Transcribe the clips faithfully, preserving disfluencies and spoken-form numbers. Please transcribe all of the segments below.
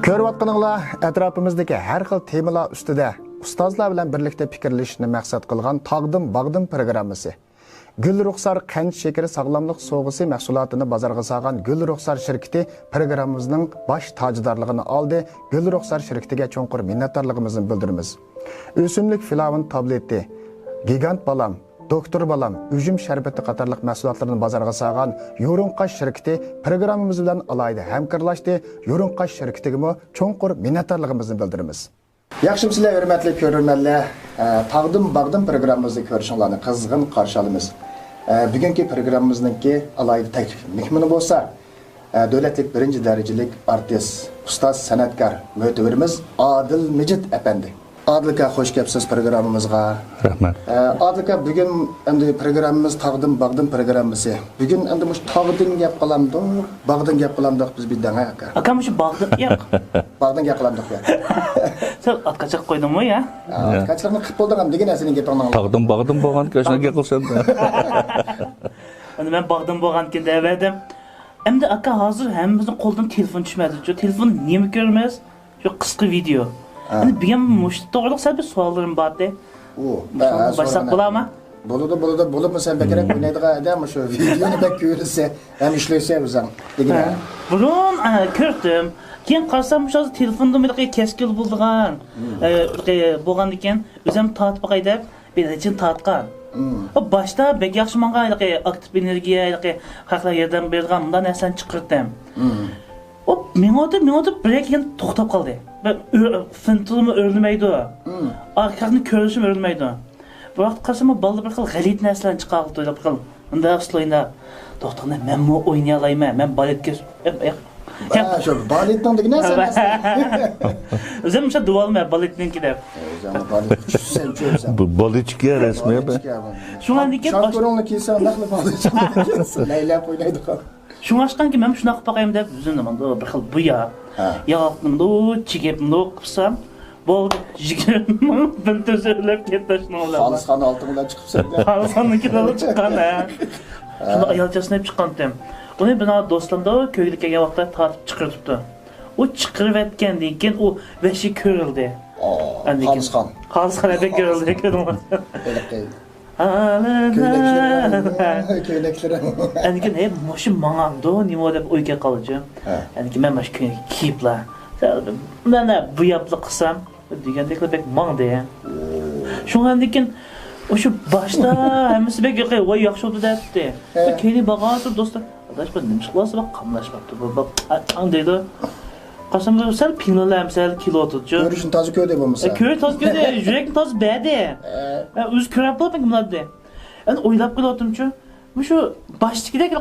كۆرۈۋاتقىنىڭلار ئەتراپىمىزدىكى ھەر خىل تېمىلار ئۈستىدە ئۇستازلار بىلەن بىرلىكتە پىكىرلىشىشنى مەقسەت قىلغان تاغدىن باغدىن پروگراممىسى. گۈل رۇخسار قەنت شېكىرى ساغلاملىق سوۋغىسى مەھسۇلاتىنى بازارغا سالغان گۈل رۇخسار شىركىتى پروگراممىمىزنىڭ باش تاجدارلىقىنى ئالدى. گۈل رۇخسار شىركىتىگە چوڭقۇر مىننەتدارلىقىمىزنى بىلدۈرىمىز. ئۆسۈملۈك فىلاۋون تابلېتى، گىگانت بالام، دوكتور بالام، ئۈجۈم شەربىتى قاتارلىق مەھسۇلاتلىرىنى بازارغا سالغان يورۇڭقاش شىركىتى پروگراممىمىز بىلەن ئالاھىدە ھەمكارلاشتى. يورۇڭقاش شىركىتىگىمۇ چوڭقۇر مىننەتدارلىقىمىزنى بىلدۈرىمىز. ياخشىمۇسىلەر، ھۆرمەتلىك كۆرۈرمەنلەر؟ ئە، تاغدىن باغدىن پروگراممىمىزنى كۆرۈشۈڭلارنى قىزغىن قارشى ئالىمىز. ئە، بۈگۈنكى پروگراممىمىزنىڭكى ئالاھىدە تەكلىپ مېھمىنى بولسا، ئە، دۆلەتلىك بىرىنچى دەرىجىلىك ئارتىس، ئۇستاز، سەنئەتكار، مۆتىۋىرىمىز ئادىل مىجىت ئەپەندى. ئادىل ئاكا، خوش كەپسىز پروگراممىمىزغا. رەھمەت. ئە، ئادىل ئاكا، بۈگۈن ئەمدى پروگراممىمىز تاغدىن باغدىن پروگراممىسى. بۈگۈن ئەمدى مۇشۇ تاغدىن گەپ قىلامدۇق، باغدىن گەپ قىلامدۇق بىز بىر دەڭە ئاكا. ئاكا، مۇشۇ باغدىن، ياق. باغدىن گەپ قىلامدۇق يا. سەن ئاتقاچاق قويدۇڭمۇ يا؟ ئاتقاچىلىقنى قىلىپ بولدۇڭ ھەم دېگىن سېنىڭ گېپىڭنى. تاغدىن باغدىن بولغانكەن شۇنداق گەپ قىلسام. ئەمدى مەن باغدىن بولغانكەن دەۋەردىم. ئەمدى ئاكا، ھازىر ھەممىمىزنىڭ قولىدىن تېلېفون چۈشمەيدۇچۇ. تېلېفون نېمە كۆرىمىز؟ شۇ قىسقا ۋىدېئو. ھە. ئەمدى بۈگۈن مۇشۇ توغرىلىق سەل بىر سوئاللىرىم بار ئىدى. ئۇ، مۇشۇنى ھە، باشلاپ سورىغىن. بولامۇ؟ بولىدۇ، بولىدۇ. بولۇپمۇ سەن بەكرەك ئوينايدىغان ئادەم، مۇشۇ ۋىدېئونى بەك كۆرىسەن ھەم ئىشلەيسەن ئۆزۈڭ دېگىنە. ھە. بۇرۇن، ئە، كۆردۈم. كېيىن قارىسام، مۇشۇ ھازىر تېلېفوندا ھېلىقى كەسكۈن بولىدىغان، ئە، ھېلىقى بولغاندىكىن، ئۆزۈم تارتىپ باقاي دەپ، بىر نەچچىنى تارتقان. ئۇ باشتا بەك ياخشى ماڭغان، ھېلىقى ئاكتىپ ئېنېرگىيە، ھېلىقى خەقلەر ياردەم بېرىدىغان مۇنداق نەرسىلەرنى چىقىرتتىم. ئۇ مېڭىۋاتىدۇ، مېڭىۋاتىدۇ، بىر كېيىن توختاپ قالدى. بىر ئۆ-، فىنتىلمۇ ئۆرلىمەيدۇ. ئارقا خەقنى كۆرۈشمۇ ئۆرلىمەيدۇ. بىر ۋاقىت قارىسام، بالىلار بىر خىل غەلىتە نەرسىلەرنى چىقارغىلى تۇرۇپ، بىر خىل مۇنداق ئۇسسۇل ئويناپ، توختاڭ، مەنمۇ ئوينىيالايمەن، مەن بالېتكا، ھە، شۇ بالېتنىڭ دېگىنە سەن. ئۆزۈم شۇ دېۋالمەن بالېتنىڭكى دەپ. ئۆزۈڭ بالېتكا چۈشسەنچۇ ئۆزۈڭ. بۇ بالېتكا رەسمىي. بالېتكا بۇ. شۇڭا لېكىن شاپۇرۇڭنى كىيسەڭ نەقلى بالېتكا كىيسەن. لەيلەپ ئوينايدىغان. شۇڭلاشقانكى مەن شۇنداق قىلىپ باقايمۇ دەپ ئۆزۈمنى مۇنداق بىر خىل بۇيا. ھە. ياغاقنى مۇنداق چىگىپ مۇنداق قىلسام، بولدى، يىگىرمە مىڭ بىلتىز ئۆرلەپ كەتتى شۇنىڭ بىلەن. خالىسخان ئالتۇن بىلەن چىقىپسەن. خالىسخاندىن كېلىپ چىققان، ھە. شۇنداق ئايال چاسناپ چىققانتىم. ئۇنى بىر دوستۇمدا كۆيگۈلۈك كەلگەن ۋاقىتتا تارتىپ چىقىرىپتۇ. ئۇ چىقىرىۋەتكەندىن كېيىن ئۇ ۋەھشىي كۆرۈلدى. ئاندىن كېيىن خالىسخان. خالىسخان ھەدە كۆرۈلدى، كۆردۈڭمۇ؟ ھېلىقى. كۆينەكلىرىڭ. كۆينەكلىرىڭ. ئەندىكىن، ھەي، مۇشۇ ماڭامدۇ، نېمە دەپ ئوي كەپ قالدىچۇ. ھە. ئەندىكىن مەن ماشۇ كۆينەك كىيىپلا، سەل مانا بۇ ياپلىق قىلسام دېگەندەكلا بەك ماڭدى. شۇڭا ئەندىكىن ئۇ شۇ باشتا ھەممىسى بەك ياقى، ۋاي، ياخشى بولدى دەپتى. ھە. كېيىن بارغانسېرى دوستلار، ئاداش، بۇ نېمە ئىش قىلىۋاتسا، بۇ قاملاشماپتۇ، بۇ، بۇ، ئاڭ دەيدۇ. قارىسام، سەل پىڭلىنلار ھەم سەل كېلىۋاتىدۇچۇ. كۆرۈشنى تازا كۆردى بولمىسا. ئە، كۆرۈشنى تازا كۆردى، يۈرەكنى تازا بەردى. ئە. ئە، ئۆزى كۆرۈپ بولۇپ مۇنداق دېدى. ئەنە ئويلاپ قېلىۋاتىمچۇ، مۇشۇ باشتىكىدەك،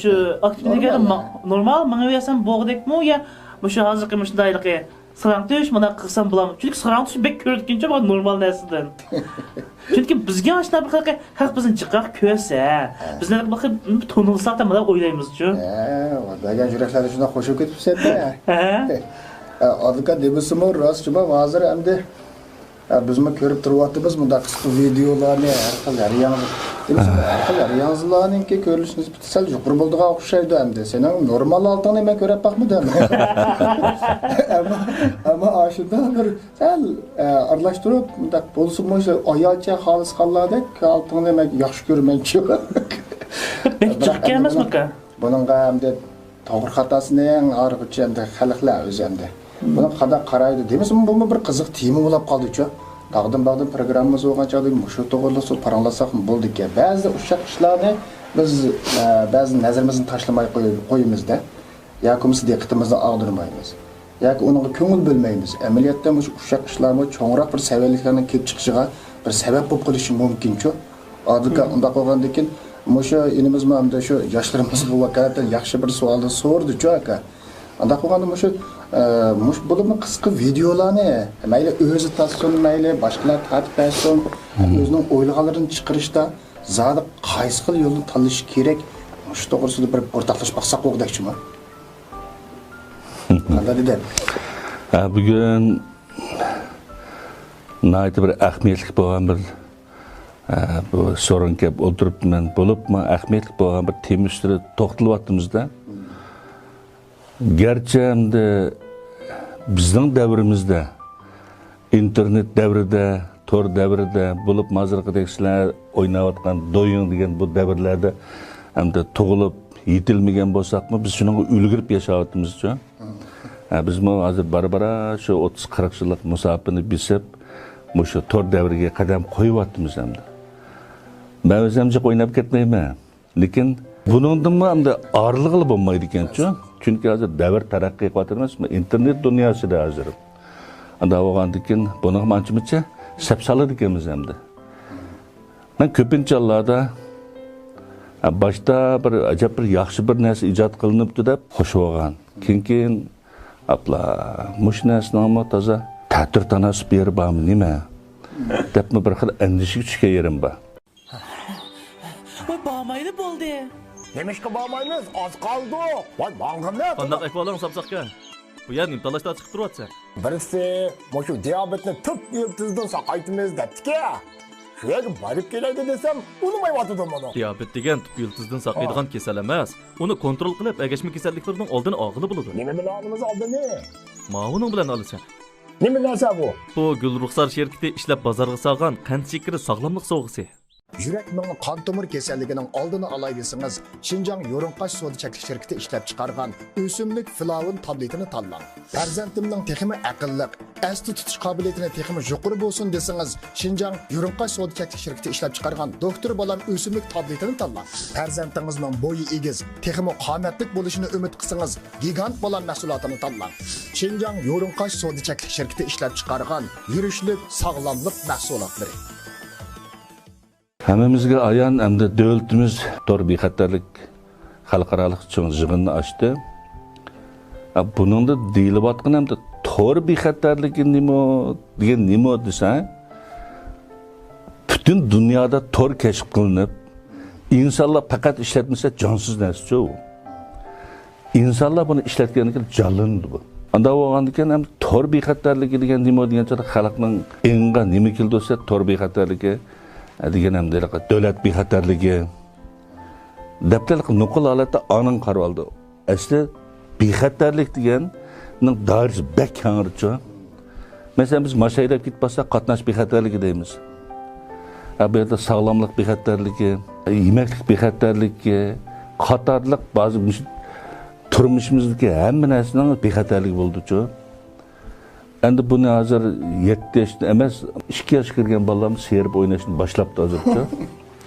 شۇ ئاكتىپ دېگەن نورمال، نورمال ماڭىۋەرسەم بولغۇدەكمۇ يا مۇشۇ ھازىرقى مۇشۇنداق ھېلىقى ساراڭ تۆش مۇنداق قىلسام بولامدۇ؟ چۈنكى ساراڭ تۆش بەك كۆرۈنگىنىچۇ بۇ نورمال نەرسىدىن. چۈنكى بىزگە ئاشۇنداق بىر خىل خەق بىزنى جىقراق كۆرسە، بىزنى بىر خىل تونۇلساق دەپ مۇنداق ئويلايمىزچۇ. ھە، بەرگەن يۈرەكلەردە شۇنداق خوش بولۇپ كېتىپسەن-دە. ھە. ئە، ئادۋوكات دېمىسىمۇ راست جۇمۇ، ھازىر ئەمدى، ئە، بىزمۇ كۆرۈپ تۇرۇۋاتىمىز مۇنداق قىسقا ۋىدېئولارنى، ھەر خىل ھەر ياڭزا. دېمىسىمۇ، ھەر خىل ھەر ياڭزىلارنىڭكى كۆرۈلۈش نىسبىتى سەل يۇقىرى بولىدىغان ئوخشايدۇ ئەمدى. سېنىڭ نورمال ھالىتىڭنى مەن كۆرۈپ باقمىدىم. ئەمما، ئەمما ئاشۇنداق بىر سەل، ئە، ئارىلاشتۇرۇپ، مۇنداق بولسىمۇ، شۇ ئايالچە خالىسخانلاردەك ھالىتىڭنى مەن ياخشى كۆرىمەنچۇ. بەك جىق ئەمدى ئەمەسمۇ بۇنىڭ، ئاكا؟ بۇنىڭغا ئەمدى توغرا خاتاسىنى ئەڭ ئايرىغۇچى ئەمدى خەلقلەر ئۆزى ئەمدى. بۇنىڭغا قانداق قارايدۇ دېمىسىمۇ، بۇمۇ بىر قىزىق تېما بولۇپ قالدىچۇ. تاغدىن باغدىن پروگراممىمىز بولغان چاغدا مۇشۇ توغرىلىق پاراڭلاشساقمۇ بولىدىكەن. بەزى ئۇششاق ئىشلارنى بىز، ئە، بەزى نەزىرىمىزنى تاشلىماي قوي-، قويىمىزدە. ياكى بولمىسا دىققىتىمىزنى ئاغدۇرمايمىز. ياكى ئۇنىڭغا كۆڭۈل بۆلمەيمىز. ئەمەلىيەتتە مۇشۇ ئۇششاق ئىشلارمۇ چوڭراق بىر سەۋەنلىكلەرنىڭ كېلىپ چىقىشىغا بىر سەۋەب بولۇپ قېلىشى مۇمكىنچۇ. ئادىل ئاكا، ئۇنداق بولغاندىكىن مۇشۇ ئىنىمىزمۇ ئەمدى شۇ ياشلىرىمىزغا ۋاكالىتەن ياخشى بىر سوئالنى سورىدىچۇ ئاكا. ئۇنداق بولغاندا مۇشۇ، ئە، مۇشۇ بولۇپمۇ قىسقا ۋىدېئولارنى مەيلى ئۆزى تارتسۇن، مەيلى باشقىلار تارتىپ بەرسۇن، ئۆزىنىڭ ئويلىغانلىرىنى چىقىرىشتا زادى قايسى خىل يولنى تاللىشى كېرەك؟ مۇشۇ توغرىسىدا بىر ئورتاقلىشىپ باقساق بولغۇدەكچىمۇ؟ قانداق دېدى؟ ھە، بۈگۈن ناھايىتى بىر ئەھمىيەتلىك بولغان بىر، ھە، بۇ سورۇن كەپ ئولتۇرۇپتىمەن. بولۇپمۇ ئەھمىيەتلىك بولغان بىر تېما ئۈستىدە توختىلىۋاتىمىز-دە. گەرچە ئەمدى بىزنىڭ دەۋرىمىزدە، ئىنتېرنېت دەۋرىدە، تور دەۋرىدە، بولۇپمۇ ھازىرقىدەك سىلەر ئويناۋاتقان دويىڭ دېگەن بۇ دەۋرلەردە ئەمدى تۇغۇلۇپ يېتىلمىگەن بولساقمۇ، بىز شۇنىڭغا ئۈلگۈرۈپ ياشاۋاتىمىزچۇ. ھە، بىزمۇ ھازىر بارا-بارا شۇ ئوتتۇز قىرىق يىللىق مۇساپىنى بېسىپ، مۇشۇ تور دەۋرىگە قەدەم قويۇۋاتىمىز ئەمدى. مەن ئۆزۈم جىق ئويناپ كەتمەيمەن. لېكىن بۇنىڭدىنمۇ ئەمدى ئايرىلغىلى بولمايدىكەنچۇ. چۈنكى ھازىر دەۋر تەرەققىي قىلىۋاتىدۇ ئەمەسمۇ، ئىنتېرنېت دۇنياسىدا ھازىر. ئانداق بولغاندىكىن بۇنىڭغا ئانچە-مۇنچە سەپ سالىدىكەنمىز ئەمدى. مەن كۆپىنچە ھاللاردا، ھە، باشتا بىر ئەجەب بىر ياخشى بىر نەرسە ئىجاد قىلىنىپتۇ دەپ خوش بولغان. كېيىن-كېيىن، ئاپلا، مۇشۇ نەرسىنىڭمۇ تازا تەتۈر تاناسىپ يېرى بارمۇ نېمە؟ دەپمۇ بىر خىل ئەندىشىگە چۈشكەن يېرىم بار. ۋاي، بارمايلى بولدى. نېمىشقا بارمايمىز؟ ئاز قالدۇق. ۋاي، ماڭغىنە. قانداق ئەھۋالىڭ، ساپساقكەن؟ بۇ يەر نېمە تالاشتا چىقىپ تۇرۇۋاتىسەن؟ بىرسى مۇشۇ دىيابېتنى تۈپ يىلتىزىدىن ساقايتىمىز دەپتىكەن. شۇ يەرگە بارىپ كېلەيلى دېسەم، ئۇنىمايۋاتىدۇ مانا. دىيابېت دېگەن تۈپ يىلتىزدىن ساقايدىغان كېسەل ئەمەس. ئۇنى كونترول قىلىپ، ئەگەشمە كېسەللىكلىرىنىڭ ئالدىنى ئالغىلى بولىدۇ. نېمە بىلەن ئالىمىز ئالدىنى؟ ماۋۇنىڭ بىلەن ئالىسەن. نېمە نەرسە بۇ؟ بۇ گۈل رۇخسار شىركىتى ئىشلەپ بازارغا سالغان قەنت شېكىرى ساغلاملىق سوۋغىسى. يۈرەك مېڭە قان تومۇر كېسەللىكىنىڭ ئالدىنى ئالاي دېسىڭىز، شىنجاڭ يورۇڭقاش سودا چەكلىك شىركىتى ئىشلەپچىقارغان ئۆسۈملۈك فلاۋون تابلېتىنى تاللاڭ. پەرزەنتىمنىڭ تېخىمۇ ئەقىللىق، ئەستە تۇتۇش قابىلىيىتىنى تېخىمۇ يۇقىرى بولسۇن دېسىڭىز، شىنجاڭ يورۇڭقاش سودا چەكلىك شىركىتى ئىشلەپچىقارغان دوكتور بالام ئۆسۈملۈك تابلېتىنى تاللاڭ. پەرزەنتىڭىزنىڭ بويى ئېگىز، تېخىمۇ قامەتلىك بولۇشىنى ئۈمىد قىلسىڭىز، گىگانت بالام مەھسۇلاتىنى تاللاڭ. شىنجاڭ يورۇڭقاش سودا چەكلىك شىركىتى ئىشلەپچىقارغان يۈرۈشلۈك ساغلاملىق مەھسۇلاتلىرى. ھەممىمىزگە ئايان، ئەمدى دۆلىتىمىز تور بىخەتەرلىك خەلقئارالىق چوڭ يىغىنىنى ئاچتى. ئە، بۇنىڭدا دېيىلىۋاتقان ئەمدى تور بىخەتەرلىكى نېمە دېگەن نېمە دېسەڭ، پۈتۈن دۇنيادا تور كەشىپ قىلىنىپ، ئىنسانلار پەقەت ئىشلەتمىسە جانسىز نەرسىچۇ ئۇ. ئىنسانلار بۇنى ئىشلەتكەندىن كېيىن جانلىنىدۇ بۇ. ئانداق بولغاندىكىن ھەم تور بىخەتەرلىكى دېگەن نېمە دېگەن چاغدا خەلقنىڭ ئېڭىغا نېمە كېلىدۇ دېسە، تور بىخەتەرلىكى، ئە، دېگەن ھەم دۆلەت بىخەتەرلىكى دەپتەرلىك نوقۇل ھالەتتە ئانىڭ قارىۋالىدۇ. ئەسلى بىخەتەرلىك دېگەننىڭ دائىرىسى بەك كەڭرىچۇ. مەسىلەن، بىز ماشايداپ كېتىپ بارساق، قاتناش بىخەتەرلىكى دەيمىز. ھە، بۇ يەردە ساغلاملىق بىخەتەرلىكى، يېمەكلىك بىخەتەرلىكى قاتارلىق بەزى مۇشۇ تۇرمۇشىمىزدىكى ھەممە نەرسىنىڭ بىخەتەرلىكى بولىدۇچۇ. ئەمدى بۇنى ھازىر يەتتە ياشتىن ئەمەس، ئىككى ياشقا كىرگەن بالىلارمۇ سېرىپ ئويناشنى باشلاپتۇ ھازىرچۇ.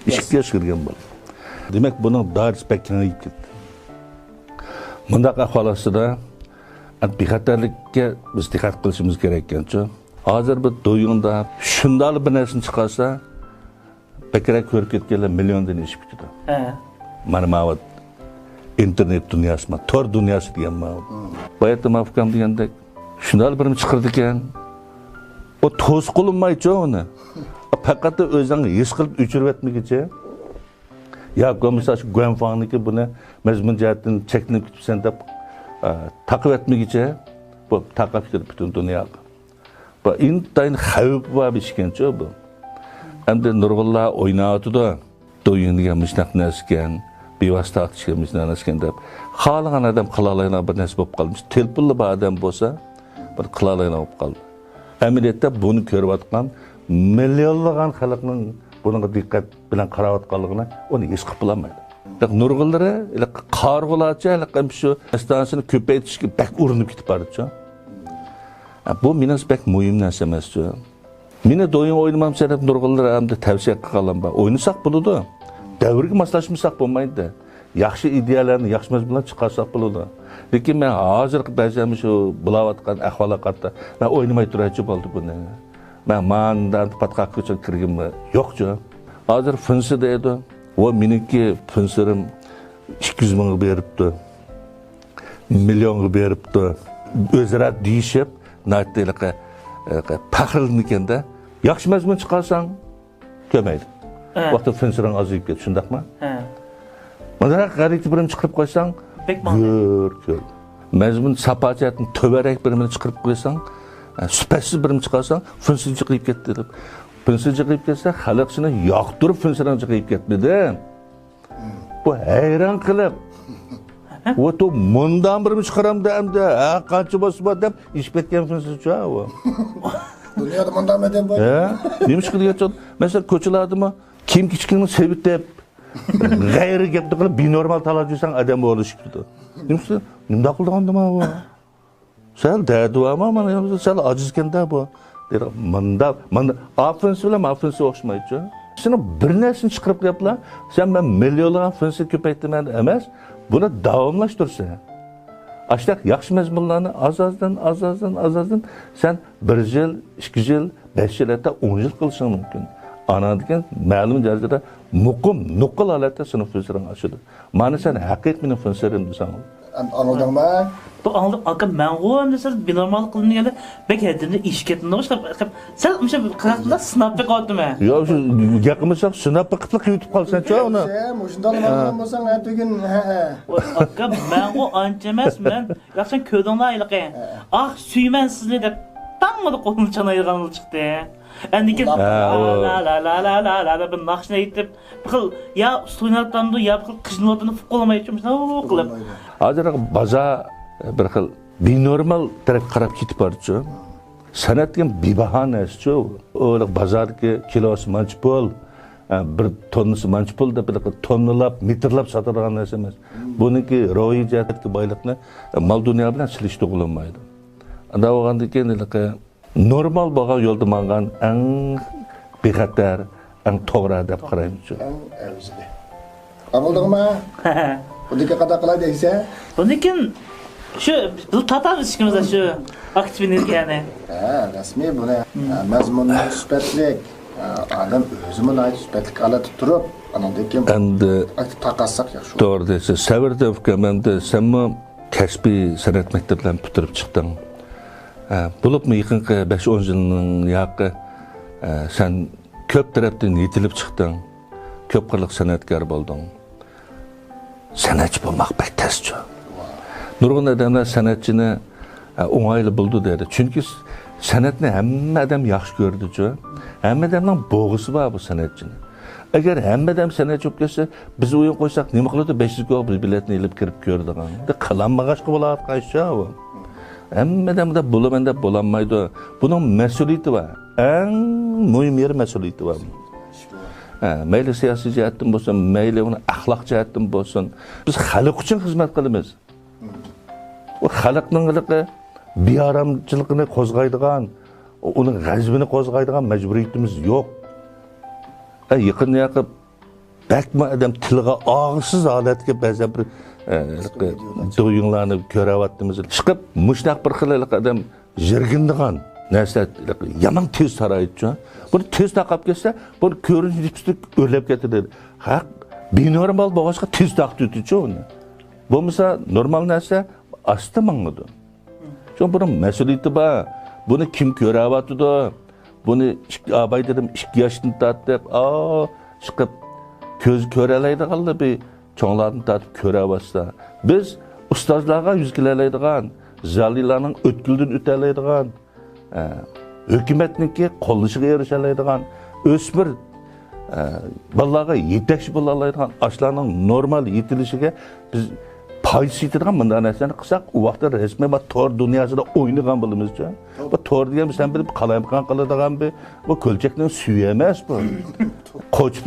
ئىككى ياشقا كىرگەن بالا. دېمەك، بۇنىڭ دائىرىسى بەك كېڭىيىپ كەتتى. مۇنداق ئەھۋال ئاستىدا، ئەمدى بىخەتەرلىككە بىز دىققەت قىلىشىمىز كېرەك ئىكەنچۇ. ھازىر بىر دويۇڭدا شۇنداقلا بىر نەرسىنى چىقارسا، بەكرەك كۆرۈپ كەتكەنلەر مىليوندىن ئېشىپ كېتىدۇ. ھە. مانا ماۋۇ ئىنتېرنېت دۇنياسى، ما، تور دۇنياسى دېگەن ماۋۇ. باياتتا ما ئۇكام دېگەندەك، شۇنداق بىرنېمە چىقىرىدىكەن. ئۇ توسقۇلۇنمايچۇ ئۇنى. پەقەت ئۆزۈڭ ھېس قىلىپ ئۆچۈرۈۋەتمىگۈچە. ياكى بولمىسا شۇ گۇەنفاڭنىڭكى بۇنى مەزمۇن جەھەتتىن چەكلىنىپ كېتىپسەن دەپ، ئە، تاقىۋەتمىگۈچە، بۇ تاقاپ كېتىدۇ پۈتۈن دۇنياغا. بۇ ئىنتايىن خەۋپى بار بىر ئىش ئىكەنچۇ بۇ. ئەمدى نۇرغۇنلار ئويناۋاتىدۇ. دويىڭ دېگەن مۇشۇنداق نەرسە ئىكەن، بىۋاسىتە ئاتىشىش مۇشۇنداق نەرسە ئىكەن دەپ، خالىغان ئادەم قىلالايدىغان بىر نەرسە بولۇپ قالمىش. تېلېفونلا بار ئادەم بولسا، بىر قىلالايدىغان بولۇپ قالدى. ئەمەلىيەتتە بۇنى كۆرۈۋاتقان مىليونلىغان خەلقنىڭ بۇنىڭغا دىققەت بىلەن قاراۋاتقانلىقىنى ئۇنى ھېس قىلىپ بولالمايدۇ. بىراق نۇرغۇنلىرى ھېلىقى قارىغۇلارچە ھېلىقى شۇ ئىستانسىنى كۆپەيتىشكە بەك ئۇرۇنۇپ كېتىپ بارىدۇچۇ. بۇ مېنىڭچە بەك مۇھىم نەرسە ئەمەسچۇ. مېنى دويىڭ ئوينىمامسەن دەپ نۇرغۇنلار ئەمدى تەۋسىيە قىلغانلار بار. ئوينىساق بولىدۇ. دەۋرگە ماسلاشمىساق بولمايدۇ. ياخشى ئىدىيەلەرنى، ياخشى مەزمۇنلارنى چىقارساق بولىدۇ. لېكىن مەن ھازىرقى بەزى شۇ بولاۋاتقان ئەھۋالغا قارىتا مەن ئوينىماي تۇرايچۇ بولدى بۇنى. مەن ماندا پاتقاققا كىرگىنىمۇ يوقچۇ. ھازىر فىنسى دەيدۇ. ۋە مېنىڭكى فىنسىرىم ئىككى يۈز مىڭغا بېرىپتۇ. مىليونغا بېرىپتۇ. ئۆزئارا دېيىشىپ، ناھايىتى ھېلىقى، ھېلىقى پەخىرلىنىدىكەن-دە. ياخشى مەزمۇن چىقارساڭ، كۆپەيدى. ھە. ۋاقتىدا فىنسىرىڭ ئازىيىپ كېتىدۇ، شۇنداقمۇ؟ ھە. مۇنداق غەلىتە بىرنى چىقىرىپ قويساڭ، بەك ماڭىدۇ. گۈر، گۈر. مەزمۇن ساپا جەھەتتىن تۆۋەنرەك بىرنى چىقىرىپ قويساڭ، ھە، سۈپەتسىز بىرنى چىقارساڭ، فىنسىر جىقىيىپ كەتتى دەپ. فىنسىر جىقىيىپ كەتسە، خەلق سېنى ياقتۇرۇپ فىنسىرىڭ جىقىيىپ كەتمىدى. بۇ ھەيران قېلىپ، ۋوتو مۇنداق بىرمۇ چىقىرامدا ئەمدى، ھە، قانچە بولسا بار دەپ ئېشىپ كەتكەن فىنسىچۇ ھە، ئۇ. دۇنيادا مۇنداق ئادەم بار. ھە؟ نېمە ئىش قىلىدىغان؟ مەسىلەن، كوچىلاردىمۇ كىيىم كىچىكىنى سېۋىتىپ، غەيرىي گەپنى قىلىپ، بىنورمال تاللاپ يۈرسەڭ، ئادەم ئورۇنلىشىپ كېتىدۇ. نېمە ئۈچۈن؟ نېمىنداق قىلىدىغاندىما ئۇ؟ سەل دەردى بارمۇ؟ مانا، سەل ئاجىزكەن-دە بۇ. دېدى، مۇنداق، مانا، ئا فىنسى بىلەن ما فىنسى ئوخشىمايدۇ. سېنىڭ بىر نەرسىنى چىقىرىپ قويۇپلا، سەن مەن مىليونلىغان فىنسى كۆپەيتىمەن ئەمەس، بۇنى داۋاملاشتۇرىسەن. ئاشۇنداق ياخشى مەزمۇنلارنى ئاز-ئازدىن، ئاز-ئازدىن، ئاز-ئازدىن سەن بىر يىل، ئىككى يىل، بەش يىل، ھەتتا ئون يىل قىلىشىڭ مۇمكىن. ئاناندىن كېيىن مەلۇم دەرىجىدە مۇقىم، نوقۇل ھالەتتە سېنىڭ فىنسىرىڭ ئاشىدۇ. مانا سەن ھەقىقىي مېنىڭ فىنسىرىم دېسەڭ. ئەمدى ئاڭلىدىڭمۇ؟ بۇ ئاڭلىدىم، ئاكا، مەنغۇ ئەمدى سەل بىنورمال قىلدىم دېگەندە، بەك ھەددىمدىن ئېشىپ كەتمىدىغۇ، شۇنداق قىلىپ، سەل مۇشۇ قىلىقلا سىناپ بېقىۋاتىمەن. ياق، شۇ گەپ قىلمىساق، سىناپ بېقىپلا قېلىۋېتىپ قالىسەنچۇ ئۇنى. مۇشۇنداق ھە. بولساڭ، ھە، تۈگۈن، ھە، ھە. ۋاي، ئاكا، مەنغۇ ئانچە ئەمەس، مەن، ياق، سەن كۆردۈڭلار ھېلىقى. ھە. ئاھ، سۆيىمەن سىزنى دەپ، تاڭمىدا قولىنى چانايدىغانلا چىقتى. ئەندىكىن ھە، ئۇ. لا، لا، لا، لا، دەپ بىر ناخشىنى ئېيتىپ، بىر خىل يا ئۇستا ئويناۋاتامدۇ، يا بىر خىل قىژنىۋاتامدۇ، ئۇقۇپ بولالمايدۇ، شۇنداق قىلىپ. ھازىر بازار بىر خىل بىنورمال تەرەپكە قاراپ كېتىپ بارىدۇچۇ. سەنئەت دېگەن بىباھا نەرسىچۇ. ئۇ بازاردىكى كىلوسى مانچە پۇل، ئە، بىر توننىسى مانچە پۇل دەپ، بىر خىل توننىلاپ، مېتىرلاپ ساتىدىغان نەرسە ئەمەس. بۇنىڭكى روھىي جەھەتتىكى بايلىقنى، ئە، مال دۇنيا بىلەن سېلىشتۇرغىلى بولمايدۇ. ئۇنداق بولغاندىن كېيىن، ھېلىقى نورمال بولغان يولدا ماڭغان ئەڭ بىخەتەر، ئەڭ توغرا دەپ قارايمەن شۇ. ئەڭ ئەۋزىلى. ئاڭلىدىڭمۇ؟ بۇنىڭكى قانداق قىلاي دەيسەن؟ بۇنىڭكىن شۇ، بىز تارتىمىز ئىككىمىز شۇ ئاكتىپ ئېنېرگىيەنى. ھە، رەسمىي بۇنى، ھە، مەزمۇنى سۈپەتلىك، ھە، ئادەم ئۆزىمۇ ناھايىتى سۈپەتلىك ھالەتتە تۇرۇپ، ئانىڭدىن كېيىن ئەمدى ئاكتىپ تارقاتساق ياخشى بولىدۇ. توغرا دەيسىز. سەۋر دەۋكەم، ئەمدى سەنمۇ كەسپىي سەنئەت مەكتەپلەرنى پۈتتۈرۈپ چىقتىڭ. ئە، بولۇپمۇ يېقىنقى بەش-ئون يىلنىڭ ياقى، ئە، سەن كۆپ تەرەپتىن يېتىلىپ چىقتىڭ. كۆپ قىرلىق سەنئەتكار بولدۇڭ. سەنئەتچى بولماق بەك تەسچۇ. نۇرغۇن ئادەملەر سەنئەتچىنى، ئە، ئوڭايلا بولىدۇ دەيدۇ. چۈنكى س-، سەنئەتنى ھەممە ئادەم ياخشى كۆرىدۇچۇ. ھەممە ئادەمنىڭ بوغىسى بار بۇ سەنئەتچىنى. ئەگەر ھەممە ئادەم سەنئەتچى بولۇپ كەتسە، بىز ئويۇن قويساق نېمە قىلىدۇ؟ بەش يۈز كوغا بىر بېلەتنى ئېلىپ كىرىپ كۆرىدىغان. بىر قىلالمىغاچقا بولۇۋاتقان ئىش-ھە بۇ. ھەممە ئادەم بۇنداق بولىمەن دەپ بولالمايدۇ. بۇنىڭ مەسئۇلىيىتى بار. ئەڭ مۇھىم يېرى مەسئۇلىيىتى بار. ھە، مەيلى سىياسىي جەھەتتىن بولسۇن، مەيلى ئۇنى ئەخلاق جەھەتتىن بولسۇن. بىز خەلق ئۈچۈن خىزمەت قىلىمىز. ئۇ خەلقنىڭ ھېلىقى بىئارامچىلىقىنى قوزغايدىغان، ئۇنىڭ غەزىپىنى قوزغايدىغان مەجبۇرىيىتىمىز يوق. ئە، يېقىندا ياقى بەكمۇ ئادەم تىلغا ئالغۇسىز ھالەتكە بەزەن بىر، ئە، ھېلىقى دويۇڭلارنى كۆرۈۋاتىمىز. چىقىپ مۇشۇنداق بىر خىل ھېلىقى ئادەم يىرگىنىدىغان نەرسە يامان تېز تارايدىچۇ. بۇنى تېز تارقاپ كەتسە، بۇنى كۆرۈنۈش نىسبىتى ئۆرلەپ كېتىدۇ. ھەق، بىنورمال بولغاچقا تېز تارقىتىۋېتىدۇچۇ ئۇنى. بولمىسا نورمال نەرسە ئاستا ماڭىدۇ. چۈنكى بۇنىڭ مەسئۇلىيىتى بار. بۇنى كىم كۆرۈۋاتىدۇ؟ بۇنى ئىككى، ئاباي دېدىم، ئىككى ياشتىن تارتىپ، ئا، چىقىپ كۆز كۆرەلەيدىغانلا بىر چوڭلاردىن تارتىپ كۆرۈۋاتسا. بىز ئۇستازلارغا يۈز كېلەلەيدىغان، زىيالىيلارنىڭ ئۆتكىلىدىن ئۆتەلەيدىغان، ئە، ھۆكۈمەتنىڭكى قوللىشىغا ئېرىشەلەيدىغان ئۆسمۈر، ئە، بالىلارغا يېتەكچى بولالايدىغان، ئاشۇلارنىڭ نورمال يېتىلىشىگە بىز پايدىسى يېتىدىغان مۇنداق نەرسىلەرنى قىلساق، ئۇ ۋاقىتتا رەسمىي بۇ تور دۇنياسىدا ئوينىغان بولىمىزچۇ. بۇ تور دېگەن سەن بىلىپ قالايمىقان قىلىدىغان بىر، بۇ كۆلچەكنىڭ سۈيى ئەمەس بۇ. قوچۇپ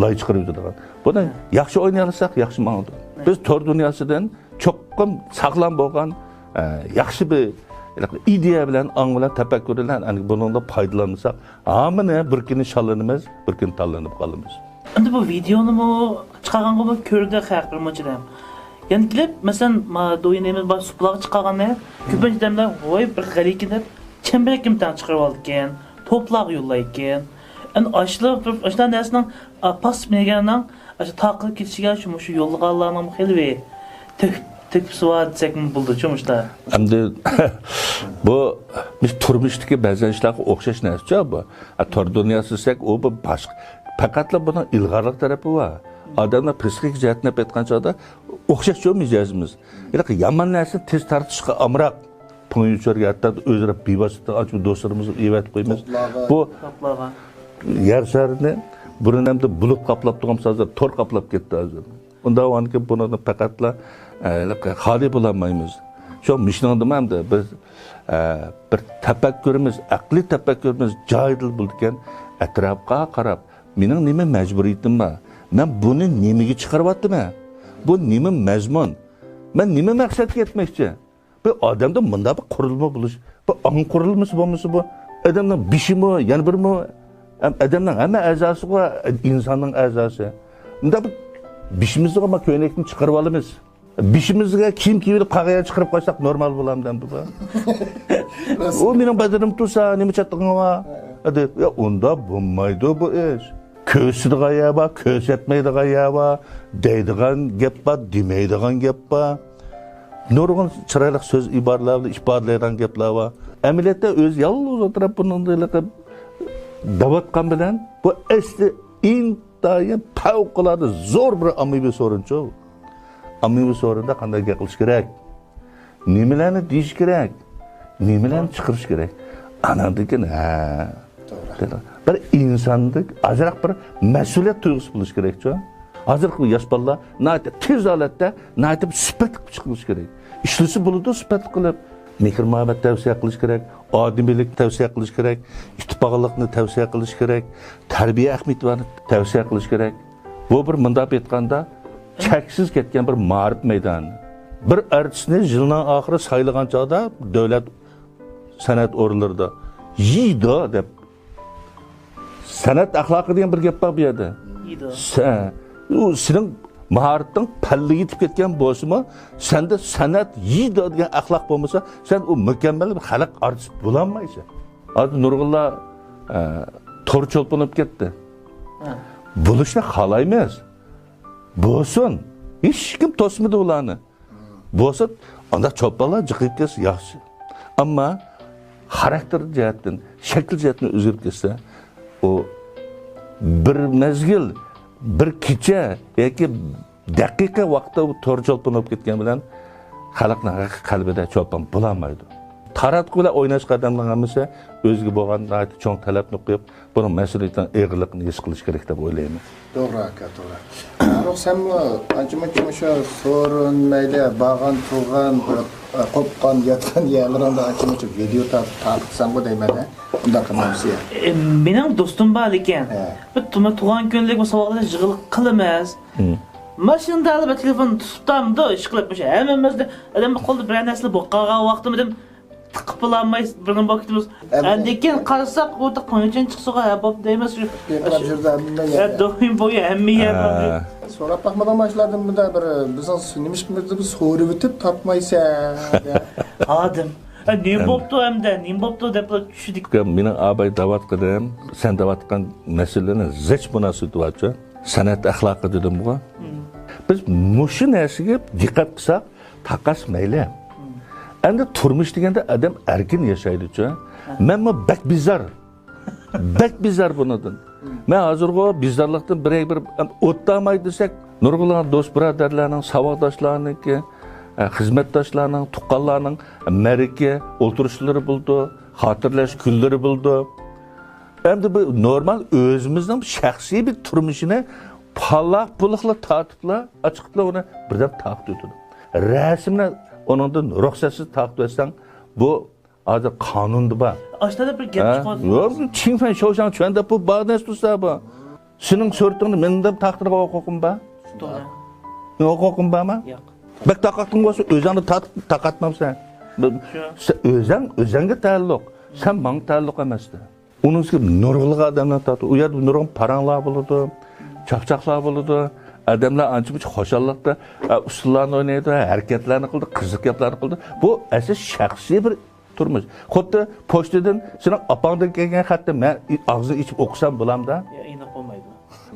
لاي چىقىرىۋېتىدىغان. بۇنى ياخشى ئوينىيالىساق ياخشى ماڭىدۇ. بىز تور دۇنياسىدىن چوقۇم ساغلام بولغان، ئە، ياخشى بىر ئىدىيە بىلەن، ئاڭ بىلەن، تەپەككۇر بىلەن، ئەنە بۇنىڭدا پايدىلانمىساق، ھامىنى بىر كۈنى شاللىنىمىز، بىر كۈنى تاللىنىپ قالىمىز. ئەمدى بۇ ۋىدېئونىمۇ چىقارغانغىمۇ كۆردى خەق بىر مۇنچە ئادەم. يەنە كېلىپ، مەسىلەن، ما دوينىمىز بار سۇپىلارغا چىقارغاندا، كۆپىنچە ئادەملەر، ۋاي، بىر غەلىكىن دەپ، چەمبىرەككىمۇ تەڭ چىقىرىۋالىدىكەن، توپلارغا يوللايدىكەن. ئەنە ئاشۇلار بىر، ئاشۇنداق نەرسىنىڭ، ئا، پاس مېنىگەرنىڭ ئاشۇ تارقىلىپ كېتىشىگە شۇ، مۇشۇ يوللىغانلارنىڭ خېلى بىر تۆھ-، تۆھپىسى بار دېسەكمۇ بولىدۇ، شۇ مۇشۇنداق. ئەمدى بۇ، بىز تۇرمۇشتىكى بەزى ئىشلارغا ئوخشاش نەرسىچۇ بۇ. ئا، تور دۇنياسى دېسەك، ئۇ بىر باشقا. پەقەتلا بۇنىڭ ئىلغارلىق تەرىپى بار. ئادەملەر پسىخىك جەھەتتىن ئېيتقان چاغدا ئوخشاشچۇ مىجەزىمىز. ھېلىقى يامان نەرسىنى تېز تارتىشقا ئامراق. پىڭيۈچۈرگە ھەتتا ئۆزئارا بىۋاسىتە ئاشۇ دوستلىرىمىزنى ئېۋەتىپ قويىمىز. توپلارغا. بۇ توپلارغا. يەر شارىنى بۇرۇن ئەمدى بۇلۇت قاپلاپ تۇرغان بولسا، ھازىر تور قاپلاپ كەتتى ھازىر. ئۇنداق بولغاندىكىن بۇنىڭدىن پەقەتلا، ئە، خالىي بولالمايمىز. شۇ مۇشۇنىڭدىمۇ ئەمدى بىز، ئە، بىر تەپەككۇرىمىز، ئەقلىي تەپەككۇرىمىز جايىدا بولىدىكەن، ئەتراپقا قاراپ، مېنىڭ نېمە مەجبۇرىيىتىم بار؟ مەن بۇنى نېمىگە چىقىرىۋاتىمەن؟ بۇ نېمە مەزمۇن؟ مەن نېمە مەقسەتكە يەتمەكچى؟ بىر ئادەمدە مۇنداق بىر قۇرۇلما بولۇش، بىر ئاڭ قۇرۇلمىسى بولمىسا، بۇ ئادەمنىڭ بېشىمۇ، يەنە بىرمۇ، ئادەمنىڭ ھەممە ئەزاسىغۇ، ئىنساننىڭ ئەزاسى. مۇنداق بىر بېشىمىزغا ما كۆينەكنى چىقىرىپ ئالىمىز. بېشىمىزگە كىيىم كىيىۋېلىپ قالغان يەرنى چىقىرىپ قويساق نورمال بولامدۇ ئەمدى بۇ؟ ئۇ مېنىڭ بەدىنىم تۇرسا، نېمە چاتىقىڭ بار؟ دەپ، يا ئۇنداق بولمايدۇ بۇ ئىش. كۆرسىتىدىغان يەر بار، كۆرسەتمەيدىغان يەر بار، دەيدىغان گەپ بار، دېمەيدىغان گەپ بار. نۇرغۇن چىرايلىق سۆز ئىبارىلەر بىلەن ئىپادىلەيدىغان گەپلەر بار. ئەمەلىيەتتە ئۆزى يالغۇز ئولتۇرۇپ بۇنىڭدەك دەۋاتقان بىلەن بۇ ئەسلى ئىنتايىن پەۋقۇلئاددە زور بىر ئاممىۋى سورۇنچۇ. ئاممىۋى سورۇندا قانداق گەپ قىلىش كېرەك؟ نېمىلەرنى دېيىش كېرەك؟ نېمىلەرنى چىقىرىش كېرەك؟ ئاناندىن كېيىن، ھە. توغرا. بىر ئىنساندا ئازراق بىر مەسئۇلىيەت تۇيغۇسى بولۇش كېرەكچۇ. ھازىرقى ياش بالىلار ناھايىتى تېز ھالەتتە، ناھايىتى سۈپەتلىك چىقىرىش كېرەك. ئىشلىسە بولىدۇ سۈپەتلىك قىلىپ. مېھىر-مۇھەببەت تەۋسىيە قىلىش كېرەك، ئادىمىيلىك تەۋسىيە قىلىش كېرەك، ئىتتىپاقلىقنى تەۋسىيە قىلىش كېرەك، تەربىيە ئەھمىيىتىنى تەۋسىيە قىلىش كېرەك. بۇ بىر مۇنداق ئېيتقاندا، چەكسىز كەتكەن بىر مائارىپ مەيدانى. بىر ئارتىسنى يىلنىڭ ئاخىرى سايلىغان چاغدا دۆلەت سەنئەت ئورۇنلىرىدا يېيدۇ دەپ، سەنئەت ئەخلاقى دېگەن بىر گەپ بار بۇ يەردە. يېيدۇ. سە-، ئۇ سېنىڭ ماھارىتىڭ پەللىگە يېتىپ كەتكەن بولسىمۇ، سەندە سەنئەت يېيدۇ دېگەن ئەخلاق بولمىسا، سەن ئۇ مۇكەممەل بىر خەلق ئارتىسى بولالمايسەن. ھازىر نۇرغۇنلار، ئە، تور چولپىنى بولۇپ كەتتى. ھە. بولۇشنى خالايمىز. بولسۇن. ھېچكىم توسمىدى ئۇلارنى. بولسا، ئانداق چولپانلار جىقىيىپ كەتسە ياخشى. ئەمما خاراكتېر جەھەتتىن، شەكىل جەھەتتىن ئۆزگىرىپ كەتسە، ئۇ بىر مەزگىل، بىر كېچە ياكى دەقىقە ۋاقىتتا ئۇ تور چولپان بولۇپ كەتكەن بىلەن خەلقنىڭ ھەقىقىي قەلبىدە چولپان بولالمايدۇ. تاراتقۇ بىلەن ئويناشقان ئادەمنىڭ ھەممىسى ئۆزىگە بولغان ناھايىتى چوڭ تەلەپنى قويۇپ، بۇنىڭ مەسئۇلىيىتىنىڭ ئېغىرلىقىنى ھېس قىلىش كېرەك دەپ ئويلايمەن. توغرا ئاكا، توغرا. فاروق، سەنمۇ ئانچە-مۇنچە مۇشۇ سورۇن مەيلى، بارغان تۇرغان، بىر، ئە، قوپقان ياتقان يەرلىرىڭدە ئانچە-مۇنچە ۋىدېئو تارت-، تارتىسەنغۇ دەيمەن، ھە؟ ئۇنداق قىلمامسىز يا؟ ئە، مېنىڭ دوستۇم بار لېكىن. ھە. بىر تۇما-، تۇغان كۈنلۈك بۇ ساۋاقداش يىغىلىق قىلىمىز. ھىم. ماشىنىدا ھېلىبىر تېلېفون تۇتۇپتامدۇ، ئىشقىلىپ، مۇشۇ ھەممىمىزدە ئادەمنىڭ قولىدا بىرەر نەرسىلا بولۇپ قالغان ۋاقتىمىزدا تىقىپ بولالماي بىرنېمە بولۇپ كېتىمىز. ئەمدى ئاندىن كېيىن قارىساق، ئۇ تاق قوينىچىن چىقسىغۇ ھە بوپتۇ دەيمىز شۇ. گەپ قىلىپ يۈردى ھەممە يەردە. دويۇم بويى ھەممە يەر ھە. سوراپ باقمىدىڭمۇ ئاشۇلاردىن بۇنداق بىر، بىزنىڭ نېمە ئىشقىمىزنى بىر سورىۋېتىپ تاپمايسەن دە. ئادەم. ھە، نېمە بوپتۇ ئەمدى، نېمە بوپتۇ دەپ چۈشىدىكى. مېنىڭ ئاباي دەۋاتقىنىم، سەن دەۋاتقان مەسىلىنىڭ زىچ مۇناسىۋىتى بارچۇ. سەنئەت ئەخلاقى دېدىمغۇ. مم. بىز مۇشۇ نەرسىگە دىققەت قىلساق، تاقاس مەيلى. مم. ئەمدى تۇرمۇش دېگەندە ئادەم ئەركىن ياشايدۇچۇ. ھە. مەنمۇ بەك بىزار. بەك بىزار بۇنىڭدىن. مم. مەن ھازىرغۇ بىزارلىقتىن بىرەر بىر ئوتتاماي دېسەك، نۇرغۇنلىغان دوست بۇرادەرلەرنىڭ، ساۋاقداشلارنىڭكى، ئە، خىزمەتداشلارنىڭ، تۇغقانلارنىڭ مەرىكە ئولتۇرۇشلىرى بولىدۇ، خاتىرىلەش كۈنلىرى بولىدۇ. ئەمدى بۇ نورمال ئۆزىمىزنىڭ شەخسىي بىر تۇرمۇشىنى پالاق-پۇلۇقلا تارتىپلا، ئاچىقىپلا ئۇنى بىردەم تارقىتىۋېتىدۇ. رەسىمنى ئۇنىڭدىن رۇخسەتسىز تارقىتىۋەتسەڭ، بۇ ھازىر قانۇندا بار. ئاشتادا بىر گەپ ھە؟ چىقىۋاتىدۇ. يوق، چىڭفەن شوشاڭ چۈەندە بۇ باغدەس تۇرسا بۇ. سېنىڭ سۈرىتىڭنى مەندىن تارقىتىدىغان ھوقۇقۇم بار؟ توغرا. ھوقۇقۇم بارمۇ؟ يوق. بەك تاقاتقىن بولسا ئۆزۈڭنى تارتىپ تاقاتمامسەن. بۇ، شۇ. سەن ئۆزۈڭ، ئۆزۈڭگە تەئەللۇق. سەن ماڭا تەئەللۇق ئەمەستە. ئۇنىڭ ئۈستىگە نۇرغۇنلىغان ئادەملەر تارتىدۇ. ئۇ يەردە نۇرغۇن پاراڭلار بولىدۇ، چاقچاقلار بولىدۇ. ئادەملەر ئانچە-مۇنچە خۇشاللىقتا، ئە، ئۇسسۇللارنى ئوينايدۇ، ھەرىكەتلەرنى قىلىدۇ، قىزىق گەپلەرنى قىلىدۇ. بۇ ئەسلى شەخسىي بىر تۇرمۇش. خۇددى پوچتىدىن سېنىڭ ئاپاڭدىن كەلگەن خەتنى مەن ئاغزىنى ئېچىپ ئوقۇسام بولامدا؟ يا، ئېنىق بولمايدۇ.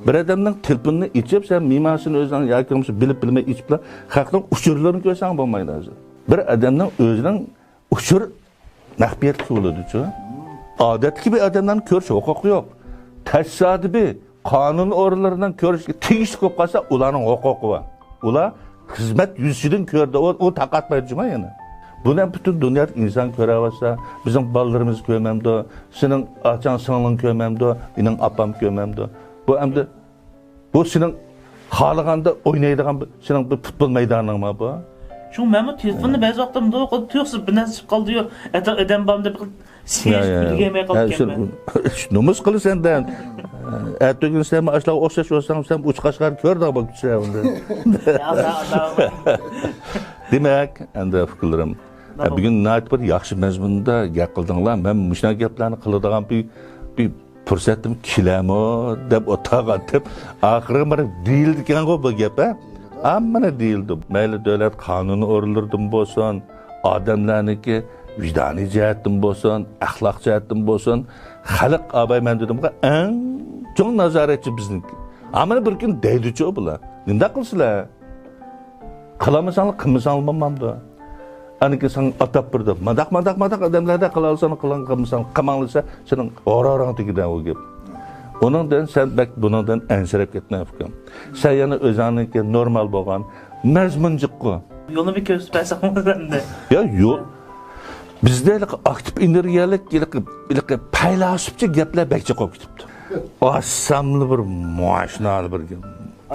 بىر ئادەمنىڭ تېلېفونىنى ئېچىپ، سەن مېھمانسىنى ئۆزۈڭ ياكى بولمىسا بىلىپ بىلمەي ئېچىپلا خەقنىڭ ئۇچۇرلىرىنى كۆرسەڭ بولمايدۇ ھازىر. بىر ئادەمنىڭ ئۆزىنىڭ ئۇچۇر مەخپىيەتلىك بولىدۇچۇ. ئادەتتىكى بىر ئادەملەرنى كۆرۈش ھوقۇقى يوق. تاسادىپىي قانۇن ئورۇنلىرىنىڭ كۆرۈشكە تېگىشلىك بولۇپ قالسا، ئۇلارنىڭ ھوقۇقى بار. ئۇلار خىزمەت يۈزىسىدىن كۆردى، ئۇ، ئۇ تاقاتمايدۇ جۇما يەنە. بۇنى ھەم پۈتۈن دۇنيادىكى ئىنسان كۆرەۋاتسا، بىزنىڭ بالىلىرىمىز كۆرمەمدۇ، سېنىڭ ئاچاڭ سىڭلىڭ كۆرمەمدۇ، ئىنىڭ ئاپام كۆرمەمدۇ؟ بۇ ئەمدى بۇ سېنىڭ خالىغاندا ئوينايدىغان بىر، سېنىڭ بىر پۇتبول مەيدانىڭ بار بۇ. شۇڭا مەنمۇ تېلېفوننى بەزى ۋاقىتتا مۇنداق قويۇپ، تۇيۇقسىز بىر نەرسە چىقىپ قالدىيۇ، ئەتە ئادەم بارمۇ دەپ بىر سېلىشىپ ئۈلگۈرمەي قالىدىكەنمەن. نومۇس قىلىسەن دە. ئەتىگۈن سەن ئاشۇلارغا ئوخشاش بولساڭ، سەن ئۇچ قەشقەرنى كۆرىدىغان بولۇپ كېتىسەن ئەمدى. دېمەك، ئەمدى ئۇكىلىرىم، بۈگۈن ناھايىتى بىر ياخشى مەزمۇندا گەپ قىلدىڭلار. مەن مۇشۇنداق گەپلەرنى قىلىدىغان بىر، بىر پۇرسەتتىم كېلەرمۇ دەپ ئولتۇرغانتىم. ئاخىرى مانا دېيىلىدىكەنغۇ بۇ گەپ، ھە؟ ھەممىنى دېيىلدى. مەيلى دۆلەت قانۇن ئورۇنلىرىدىن بولسۇن، ئادەملەرنىڭكى ۋىجدانىي جەھەتتىن بولسۇن، ئەخلاق جەھەتتىن بولسۇن، خەلق ئاباي مەن دېدىمغۇ، ئەڭ چوڭ نازارەتچى بىزنىڭكى. ھەممىنى بىر كۈن دەيدۇچۇ بۇلار. نېمىنداق قىلسىلەر؟ قىلالمىساڭلار، قىلمىساڭلار بولمامدۇ؟ ئانىكى ساڭا ئاتاپ بېرىدۇ. مانداق، مانداق، مانداق ئادەملەردە قىلالىساڭ قىلىڭ، قىلمىساڭ قاماڭلىسا، سېنىڭ ھورارىڭ تېگىدۇ ئۇ گەپ. ئۇنىڭدىن سەن بەك بۇنىڭدىن ئەنسىرەپ كەتمە، ئۇكام. سەن يەنە ئۆزۈڭنىڭكى نورمال بولغان مەزمۇن جىققۇ. يولنى بىر كۆرسىتىپ بەرسەڭ بولىدۇ ئەمدى. يا، يول. بىزدە ھېلىقى ئاكتىپ ئېنېرگىيەلىك، ھېلىقى، ھېلىقى پەيلاسوپچە گەپلەر بەك جىق بولۇپ كېتىپتۇ. ئاچساملا بىر ماشىنالار بىر گەپ.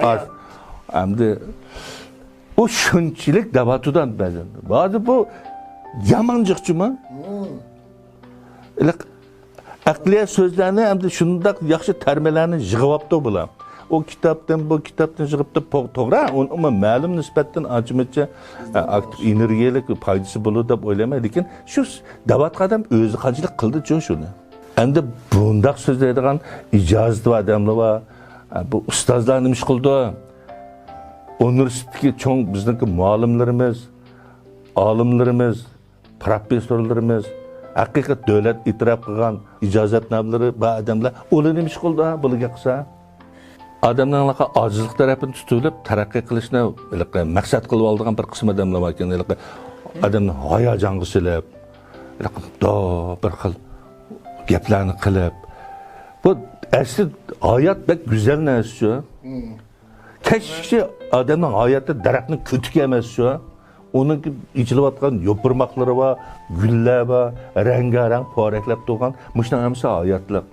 ئاچ-، ئەمدى ئۇ شۇنچىلىك دەۋاتىدۇ بەزەن. ھازىر بۇ يامان جىقچىما؟ ھېلىقى ئەقلىيە سۆزلەرنى ئەمدى شۇنداق ياخشى تەرمىلەرنى يىغىۋاپتۇ بۇلار. ئۇ كىتابتىن، بۇ كىتابتىن يىغىپتۇ، پو-، توغرا، ئۇنىڭمۇ مەلۇم نىسبەتتىن ئانچە-مۇنچە، ئە، ئاكتىپ ئېنېرگىيەلىك پايدىسى بولىدۇ دەپ ئويلايمەن، لېكىن شۇ س-، دەۋاتقان ئادەم ئۆزى قانچىلىك قىلدىچۇ شۇنى. ئەمدى بۇنداق سۆزلەيدىغان ئىجازىتى بار ئادەملەر بار. ئە، بۇ ئۇستازلار نېمە ئىش قىلىدۇ؟ ئۇنىۋېرسىتېتتىكى چوڭ بىزنىڭكى مۇئەللىملىرىمىز، ئالىملىرىمىز، پروفېسسورلىرىمىز، ھەقىقىي دۆلەت ئېتىراپ قىلغان ئىجازەتنامىلىرى بار ئادەملەر، ئۇلار نېمە ئىش قىلىدۇ، بۇلار گەپ قىلسا؟ ئادەمنىڭ ئاجىزلىق تەرەپىنى تۇتۇۋېلىپ، تەرەققىي قىلىشنى ھېلىقى مەقسەت قىلىپ ئالىدىغان بىر قىسىم ئادەملەر بار ئىكەن. ھېلىقى ئادەمنى ھاياجانغا سېلىپ، ھېلىقى مۇنداق بىر خىل گەپلەرنى قىلىپ، بۇ ئەسلى ھايات بەك گۈزەل نەرسە شۇ. كەچكىچە ئادەمنىڭ ھاياتى دەرەخنىڭ كۆتۈكى ئەمەس شۇ. ئۇنىڭ ئېچىلىۋاتقان يوپۇرماقلىرى بار، گۈللەر بار، رەڭگارەڭ پورەكلەپ تۇرغان، مۇشۇنىڭ ھەممىسى ھاياتلىق.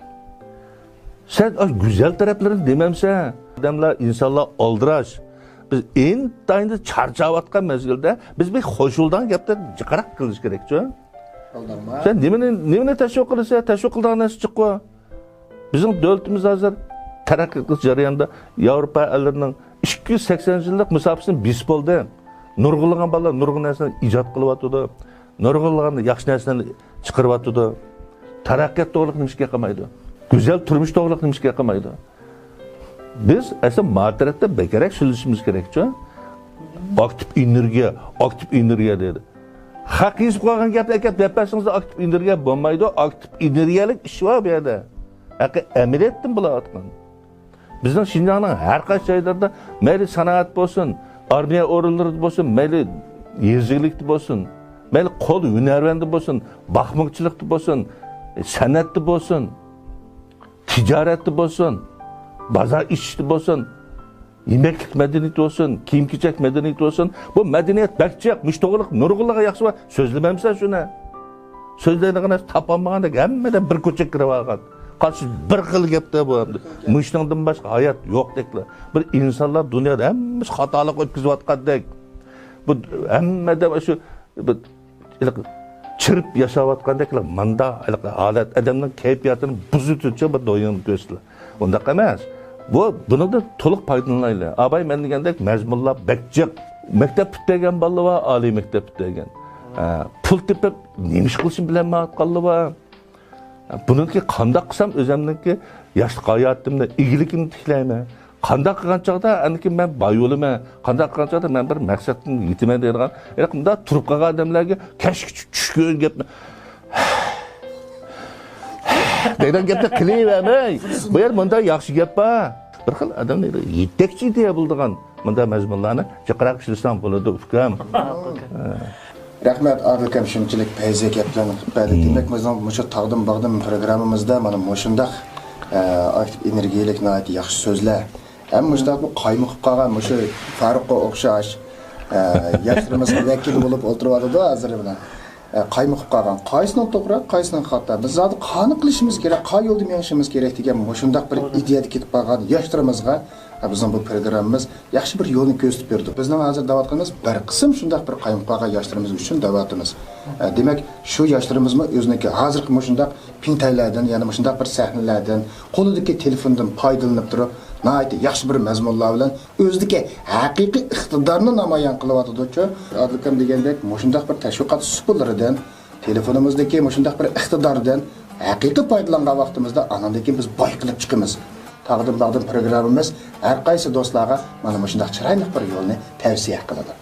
سەن ئاشۇ گۈزەل تەرەپلىرىنى دېمەمسەن؟ ئادەملەر، ئىنسانلار ئالدىراش. بىز ئىنتايىن چارچاۋاتقان مەزگىلدە بىز بىر خۇشالدىغان گەپلەرنى جىقراق قىلىش كېرەكچۇ؟ ئالدىرىما. سەن نېمىنى، نېمىنى تەشۋىق قىلىسەن؟ تەشۋىق قىلىدىغان نەرسە جىققۇ. بىزنىڭ دۆلىتىمىز ھازىر تەرەققىي قىلىش جەريانىدا ياۋروپا ئەللىرىنىڭ ئىككى يۈز سەكسەن يىللىق مۇساپىسىنى بېسىپ بولدى. نۇرغۇنلىغان بالىلار نۇرغۇن نەرسىلەرنى ئىجاد قىلىۋاتىدۇ. نۇرغۇنلىغان ياخشى نەرسىلەرنى چىقىرىۋاتىدۇ. تەرەققىيات توغرىلىق نېمىشقا قىلمايدۇ؟ گۈزەل تۇرمۇش توغرىلىق نېمىشقا قىلمايدۇ؟ بىز ئەسلى ما تەرەپتە بەكرەك سۆزلىشىمىز كېرەكچۇ. ئاكتىپ ئېنېرگىيە، ئاكتىپ ئېنېرگىيە دەيدۇ. خەق يېزىپ قويغان گەپنى ئەكەپ دەپ بەرسىڭىز ئاكتىپ ئېنېرگىيە بولمايدۇ. ئاكتىپ ئېنېرگىيەلىك ئىش بار بۇ يەردە. ھەقىقىي ئەمەلىيەتتىن بولۇۋاتقان. بىزنىڭ شىنجاڭنىڭ ھەر قايسى جايلىرىدا مەيلى سانائەت بولسۇن، ئارمىيە ئورۇنلىرىدا بولسۇن، مەيلى يېزا ئىگىلىكتە بولسۇن، مەيلى قول ھۈنەرۋەندە بولسۇن، باقمىچىلىقتا بولسۇن، سەنئەتتە بولسۇن، تىجارەتتە بولسۇن، بازار ئېچىشتا بولسۇن، يېمەكلىك مەدەنىيىتى بولسۇن، كىيىم-كېچەك مەدەنىيىتى بولسۇن، بۇ مەدەنىيەت بەك جىق، مۇشۇ توغرىلىق نۇرغۇنلىغان ياخشى بار، سۆزلىمەمسەن شۇنى؟ سۆزلەيدىغان نەرسە تاپالمىغاندەك ھەممىدىن بىر كوچەككە كىرىۋالغان. قارىسا بىر خىل گەپتە بۇ ئەمدى. مۇشۇنىڭدىن باشقا ھايات يوقتەكلا. بىر ئىنسانلار دۇنيادا ھەممىسى خاتالىق ئۆتكۈزۈۋاتقاندەك. بۇ ھەممە ئادەم شۇ بىر ھېلىقى چىرىپ ياشاۋاتقاندەكلا ماندا ھېلىقى ھالەت ئادەمنىڭ كەيپىياتىنى بۇزۇۋېتىدۇ، بىر دويۇڭنى كۆرسىتىلا. ئۇنداق ئەمەس. بۇ، بۇنىڭدىن تولۇق پايدىلىنايلى. ئاباي مەن دېگەندەك مەزمۇنلار بەك جىق. مەكتەپ پۈتتۈرگەن بالىلار بار، ئالىي مەكتەپ پۈتتۈرگەن. ھە، پۇل تېپىپ نېمە ئىش قىلىشنى بىلەلمەيۋاتقانلار بار. بۇنىڭكى قانداق قىلسام ئۆزۈمنىڭكى ياشلىق ھاياتىمنى، ئىگىلىكىمنى تىكلەيمەن؟ قانداق قىلغان چاغدا ئەنكى مەن باي بولىمەن؟ قانداق قىلغان چاغدا مەن بىر مەقسەتكە يېتىمەن دەيدىغان، ھېلىقى مۇنداق تۇرۇپ قالغان ئادەملەرگە كەچكىچە چۈش كۆرگەن گەپنى دەيدىغان گەپنى قىلىۋەرمەي. بۇ يەردە مۇنداق ياخشى گەپ بار. بىر خىل ئادەمنى يېتەكچى دېيە بولىدىغان مۇنداق مەزمۇنلارنى جىقراق ئىشلىسەڭ بولىدۇ، ئۇكام. رەھمەت، ئادىل ئاكام، شۇنچىلىك پەيزى گەپلەرنى قىلىپ بەردى. دېمەك، بىزنىڭ مۇشۇ تاغدىن باغدىن پروگراممىمىزدا مانا مۇشۇنداق، ئە، ئاكتىپ ئېنېرگىيەلىك، ناھايىتى ياخشى سۆزلەر. ھەم مۇشۇنداق بۇ قايمۇقۇپ قالغان مۇشۇ فاروققا ئوخشاش، ئە، ياشلىرىمىزغا ۋەكىل بولۇپ ئولتۇرۇۋاتىدۇ ھازىر بىلەن. ئە، قايمۇقۇپ قالغان، قايسىنىڭ توغرا، قايسىنىڭ خاتا، بىز زادى قانى قىلىشىمىز كېرەك، قاي يولدا مېڭىشىمىز كېرەك دېگەن مۇشۇنداق بىر ئىدىيەدە كېتىپ قالغان ياشلىرىمىزغا، ئە، بىزنىڭ بۇ پروگراممىمىز ياخشى بىر يولنى كۆرسىتىپ بېرىدۇ. بىزنىڭ ھازىر دەۋاتقىنىمىز بىر قىسىم شۇنداق بىر قايمۇقۇپ قالغان ياشلىرىمىز ئۈچۈن دەۋاتىمىز. ئە، دېمەك، شۇ ياشلىرىمىزمۇ ئۆزىنىڭكى ھازىرقى مۇشۇنداق پىڭتەيلەردىن، يەنى مۇشۇنداق بىر سەھنىلەردىن، قولىدىكى تېلېفوندىن پايدىلىنىپ تۇرۇپ، ناھايىتى ياخشى بىر مەزمۇنلار بىلەن ئۆزىدىكى ھەقىقىي ئىقتىدارنى نامايان قىلىۋاتىدۇچۇ. ئادىل ئاكام دېگەندەك، مۇشۇنداق بىر تەشۋىقات سۇپىلىرىدىن، تېلېفونىمىزدىكى مۇشۇنداق بىر ئىقتىداردىن ھەقىقىي پايدىلانغان ۋاقتىمىزدا، ئاناندىن كېيىن بىز بايقىلىپ چىقىمىز. تاغدىن باغدىن پروگراممىمىز ھەر قايسى دوستلارغا مانا مۇشۇنداق چىرايلىق بىر يولنى تەۋسىيە قىلىدۇ.